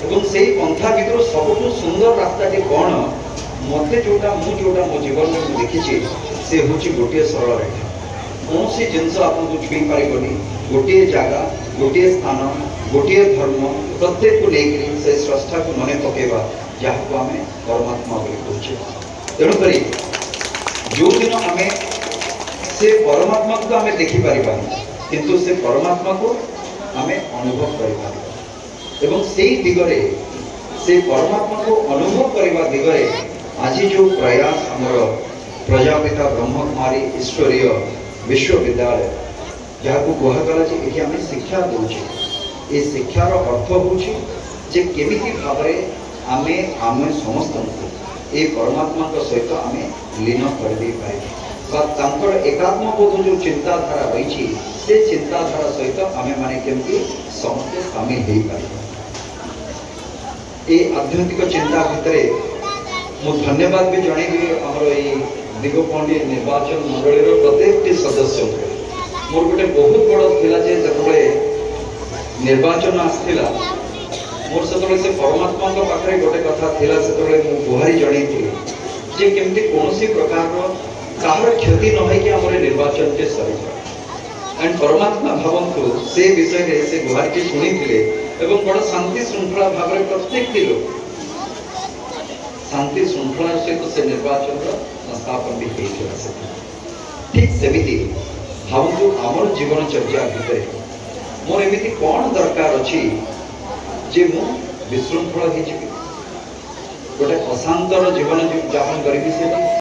ଏବଂ ସେଇ ପନ୍ଥା ଭିତରୁ ସବୁଠୁ ସୁନ୍ଦର ରାସ୍ତାଟି କ'ଣ, ମୋତେ ଯେଉଁଟା ମୁଁ ଯେଉଁଟା ମୋ ଜୀବନରେ ମୁଁ ଦେଖିଛି, ସେ ହେଉଛି ଗୋଟିଏ ସରଳ ରେଖା। କୌଣସି ଜିନିଷ ଆପଣଙ୍କୁ ଛୁଇଁ ପାରିବନି। ଗୋଟିଏ ଜାଗା, ଗୋଟିଏ ସ୍ଥାନ, ଗୋଟିଏ ଧର୍ମ, ପ୍ରତ୍ୟେକକୁ ନେଇକରି ସେ ସ୍ରଷ୍ଟାକୁ ମନେ ପକାଇବା, ଯାହାକୁ ଆମେ ପରମାତ୍ମା ବୋଲି କହୁଛେ। ତେଣୁକରି ଯେଉଁଦିନ ଆମେ ସେ ପରମାତ୍ମାକୁ ତ ଆମେ ଦେଖିପାରିବାନି, କିନ୍ତୁ ସେ ପରମାତ୍ମାକୁ ଆମେ ଅନୁଭବ କରିପାରିବା ଏବଂ ସେଇ ଦିଗରେ, ସେ ପରମାତ୍ମାକୁ ଅନୁଭବ କରିବା ଦିଗରେ ଆଜି ଯେଉଁ ପ୍ରୟାସ ଆମର ପ୍ରଜାପିତା ବ୍ରହ୍ମକୁମାରୀ ଈଶ୍ୱରୀୟ ବିଶ୍ୱବିଦ୍ୟାଳୟ, ଯାହାକୁ କୁହାଗଲା ଯେ ଏଠି ଆମେ ଶିକ୍ଷା ଦେଉଛେ, ଏ ଶିକ୍ଷାର ଅର୍ଥ ହେଉଛି ଯେ କେମିତି ଭାବରେ ଆମେ ସମସ୍ତଙ୍କୁ ଏ ପରମାତ୍ମାଙ୍କ ସହିତ ଆମେ ଲୀନ କରିଦେଇପାରିବା ବା ତାଙ୍କର ଏକାତ୍ମବୋଧ ଯେଉଁ ଚିନ୍ତାଧାରା ରହିଛି, ସେ ଚିନ୍ତାଧାରା ସହିତ ଆମେମାନେ କେମିତି ସମସ୍ତେ ସାମିଲ ହେଇପାରିବା। ଏ ଆଧ୍ୟାତ୍ମିକ ଚିନ୍ତା ଭିତରେ ମୁଁ ଧନ୍ୟବାଦ ବି ଜଣେଇବି ଆମର ଏଇ ଦିଗପହଣ୍ଡି ନିର୍ବାଚନ ମଣ୍ଡଳୀର ପ୍ରତ୍ୟେକଟି ସଦସ୍ୟଙ୍କୁ। ମୋର ଗୋଟେ ବହୁତ ବଡ଼ ଥିଲା ଯେ ଯେତେବେଳେ ନିର୍ବାଚନ ଆସିଥିଲା, ମୋର ସେତେବେଳେ ସେ ପରମାତ୍ମାଙ୍କ ପାଖରେ ଗୋଟେ କଥା ଥିଲା। ସେତେବେଳେ ମୁଁ ଗୁହାରି ଜଣେଇଥିଲି ଯେ କେମିତି କୌଣସି ପ୍ରକାରର କାହାର କ୍ଷତି ନ ହେଇକି ଆମର ଏ ନିର୍ବାଚନଟି ସରିଯାଏ। ଆଣ୍ଡ ପରମାତ୍ମା ଭାବନ୍ତୁ ସେ ବିଷୟରେ ସେ ଗୁହାରିଟି ଶୁଣିଥିଲେ ଏବଂ ବଡ଼ ଶାନ୍ତି ଶୃଙ୍ଖଳା ଭାବରେ ପ୍ରତ୍ୟେକଟି ଲୋକ ଶାନ୍ତି ଶୃଙ୍ଖଳାର ସହିତ ସେ ନିର୍ବାଚନର ସଂସ୍ଥାପନ ବି ହେଇଥିଲା ସେଠି। ଠିକ୍ ସେମିତି ଭାବନ୍ତୁ, ଆମର ଜୀବନଚର୍ଯ୍ୟା ଭିତରେ ମୋର ଏମିତି କ'ଣ ଦରକାର ଅଛି ଯେ ମୁଁ ବିଶୃଙ୍ଖଳ ହେଇଯିବି, ଗୋଟେ ଅଶାନ୍ତର ଜୀବନ ଯାପନ କରିବି ସେଠି?